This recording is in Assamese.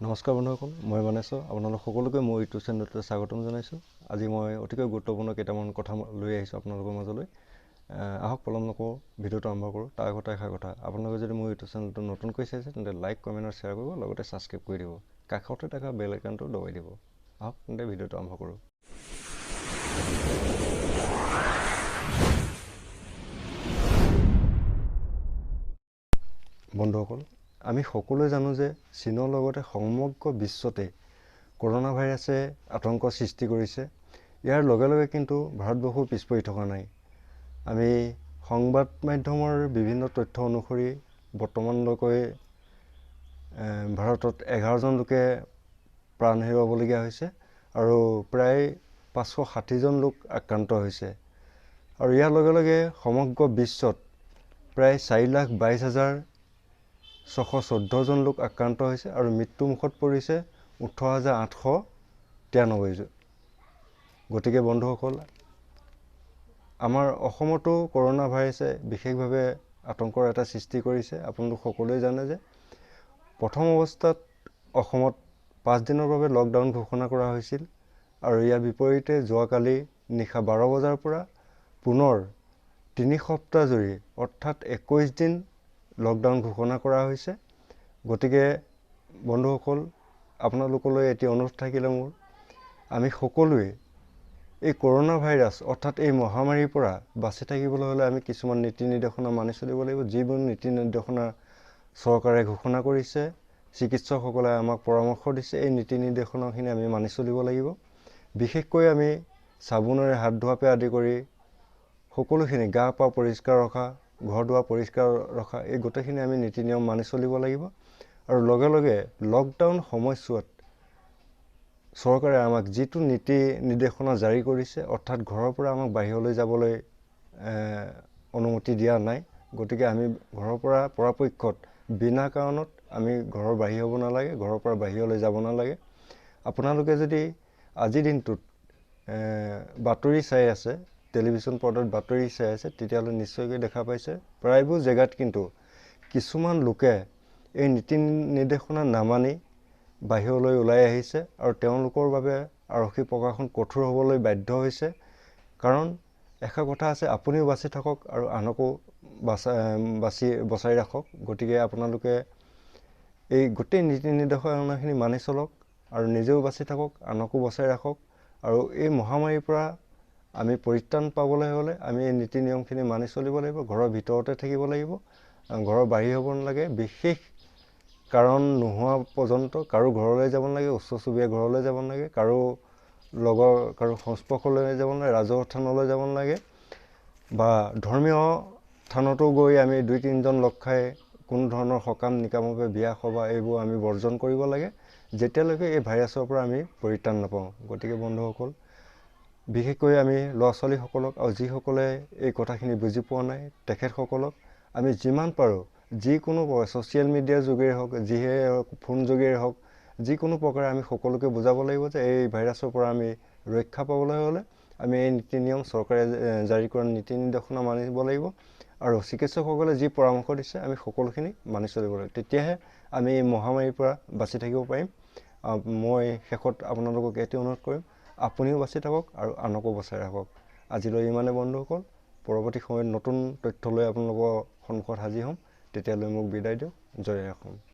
নমস্কাৰ বন্ধুসকল, মই মানেশ্বৰ, আপোনালোক সকলোকে মোৰ ইউটিউব চেনেলটোলৈ স্বাগতম জনাইছোঁ। আজি মই অতিকৈ গুৰুত্বপূৰ্ণ কেইটামান কথা লৈ আহিছোঁ আপোনালোকৰ মাজলৈ। আহক পলম নকৰোঁ, ভিডিঅ'টো আৰম্ভ কৰোঁ। তাৰ আগতে এষাৰ কথা, আপোনালোকে যদি মোৰ ইউটিউব চেনেলটো নতুনকৈ চাইছে তেন্তে লাইক, কমেণ্ট আৰু শ্বেয়াৰ কৰিব, লগতে ছাবস্ক্ৰাইব কৰি দিব, কাষতে থকা বেল আইকনটো দবাই দিব। আহক তেন্তে ভিডিঅ'টো আৰম্ভ কৰোঁ। বন্ধুসকল, আমি সকলোৱে জানো যে চীনৰ লগতে সমগ্ৰ বিশ্বতে কৰোণা ভাইৰাছে আতংক সৃষ্টি কৰিছে। ইয়াৰ লগে লগে কিন্তু ভাৰতবৰ্ষও পিছ পৰি থকা নাই। আমি সংবাদ মাধ্যমৰ বিভিন্ন তথ্য অনুসৰি বৰ্তমানলৈকে ভাৰতত 11জন লোকে প্ৰাণ হেৰুৱাবলগীয়া হৈছে আৰু প্ৰায় 560জন লোক আক্ৰান্ত হৈছে। আৰু ইয়াৰ লগে লগে সমগ্ৰ বিশ্বত প্ৰায় 4,22,614জন লোক আক্ৰান্ত হৈছে আৰু মৃত্যুমুখত পৰিছে 18,893জন। গতিকে বন্ধুসকল, আমাৰ অসমতো কৰোণা ভাইৰাছে বিশেষভাৱে আতংকৰ এটা সৃষ্টি কৰিছে। আপোনালোক সকলোৱে জানে যে প্ৰথম অৱস্থাত অসমত 5 দিনৰ বাবে লকডাউন ঘোষণা কৰা হৈছিল আৰু ইয়াৰ বিপৰীতে যোৱাকালি নিশা 12 বজাৰ পৰা পুনৰ 3 সপ্তাহ জুৰি অৰ্থাৎ 21 দিন লকডাউন ঘোষণা কৰা হৈছে। গতিকে বন্ধুসকল, আপোনালোকলৈ এটি অনুৰোধ থাকিলে মোৰ, আমি সকলোৱে এই কৰোণা ভাইৰাছ অৰ্থাৎ এই মহামাৰীৰ পৰা বাচি থাকিবলৈ হ'লে আমি কিছুমান নীতি নিৰ্দেশনা মানি চলিব লাগিব। যিবোৰ নীতি নিৰ্দেশনা চৰকাৰে ঘোষণা কৰিছে, চিকিৎসকসকলে আমাক পৰামৰ্শ দিছে, এই নীতি নিৰ্দেশনাখিনি আমি মানি চলিব লাগিব। বিশেষকৈ আমি চাবোনেৰে হাত ধোৱাকে আদি কৰি সকলোখিনি গা পা পৰিষ্কাৰ ৰখা, ঘৰ দুৱাৰ পৰিষ্কাৰ ৰখা, এই গোটেইখিনি আমি নীতি নিয়ম মানি চলিব লাগিব। আৰু লগে লগে লকডাউন সময়ছোৱাত চৰকাৰে আমাক যিটো নীতি নিৰ্দেশনা জাৰি কৰিছে, অৰ্থাৎ ঘৰৰ পৰা আমাক বাহিৰলৈ যাবলৈ অনুমতি দিয়া নাই, গতিকে আমি ঘৰৰ পৰা পৰাপক্ষত বিনা কাৰণত আমি ঘৰৰ বাহিৰ হ'ব নালাগে, ঘৰৰ পৰা বাহিৰলৈ যাব নালাগে। আপোনালোকে যদি আজিৰ দিনটোত বাতৰি চাই আছে, টেলিভিশ্যন পৰ্দাত বাতৰি চাই আছে, তেতিয়াহ'লে নিশ্চয়কৈ দেখা পাইছে প্ৰায়বোৰ জেগাত কিন্তু কিছুমান লোকে এই নীতি নিৰ্দেশনা নামানি বাহিৰলৈ ওলাই আহিছে আৰু তেওঁলোকৰ বাবে আৰক্ষী প্ৰশাসন কঠোৰ হ'বলৈ বাধ্য হৈছে। কাৰণ এষাৰ কথা আছে, আপুনিও বাচি থাকক আৰু আনকো বচাই ৰাখক। গতিকে আপোনালোকে এই গোটেই নীতি নিৰ্দেশনাখিনি মানি চলক আৰু নিজেও বাচি থাকক, আনকো বচাই ৰাখক। আৰু এই মহামাৰীৰ পৰা আমি পৰিত্ৰাণ পাবলৈ হ'লে আমি এই নীতি নিয়মখিনি মানি চলিব লাগিব, ঘৰৰ ভিতৰতে থাকিব লাগিব, ঘৰৰ বাহিৰ হ'ব নালাগে, বিশেষ কাৰণ নোহোৱা পৰ্যন্ত কাৰো ঘৰলৈ যাব নালাগে, ওচৰ চুবুৰীয়া ঘৰলৈ যাব নালাগে, কাৰো লগৰ কাৰো সংস্পৰ্শলৈ যাব নালাগে, ৰাজহুৱা স্থানলৈ যাব নালাগে, বা ধৰ্মীয় স্থানতো গৈ আমি 2 3জন লগ খাই কোনো ধৰণৰ সকাম নিকামৰ বাবে বিয়া সভা এইবোৰ আমি বৰ্জন কৰিব লাগে, যেতিয়ালৈকে এই ভাইৰাছৰ পৰা আমি পৰিত্ৰাণ নাপাওঁ। গতিকে বন্ধুসকল, বিশেষকৈ আমি ল'ৰা ছোৱালীসকলক আৰু যিসকলে এই কথাখিনি বুজি পোৱা নাই তেখেতসকলক আমি যিমান পাৰোঁ যিকোনো ছ'চিয়েল মিডিয়াৰ যোগেৰে হওক, যিহে হওক, ফোন যোগেৰে হওক, যিকোনো প্ৰকাৰে আমি সকলোকে বুজাব লাগিব যে এই ভাইৰাছৰ পৰা আমি ৰক্ষা পাবলৈ হ'লে আমি এই নীতি নিয়ম চৰকাৰে জাৰি কৰা নীতি নিৰ্দেশনা মানিব লাগিব আৰু চিকিৎসকসকলে যি পৰামৰ্শ দিছে আমি সকলোখিনি মানি চলিব লাগিব, তেতিয়াহে আমি এই মহামাৰীৰ পৰা বাচি থাকিব পাৰিম। মই শেষত আপোনালোকক এইটো অনুৰোধ কৰিম, আপুনিও বাচি থাকক আৰু আনকো বচাই ৰাখক। আজিলৈ ইমানে বন্ধুসকল, পৰৱৰ্তী সময়ত নতুন তথ্য লৈ আপোনালোকৰ সন্মুখত হাজিৰ হ'ম। তেতিয়ালৈ মোক বিদায় দিয়ক। জয় অসম।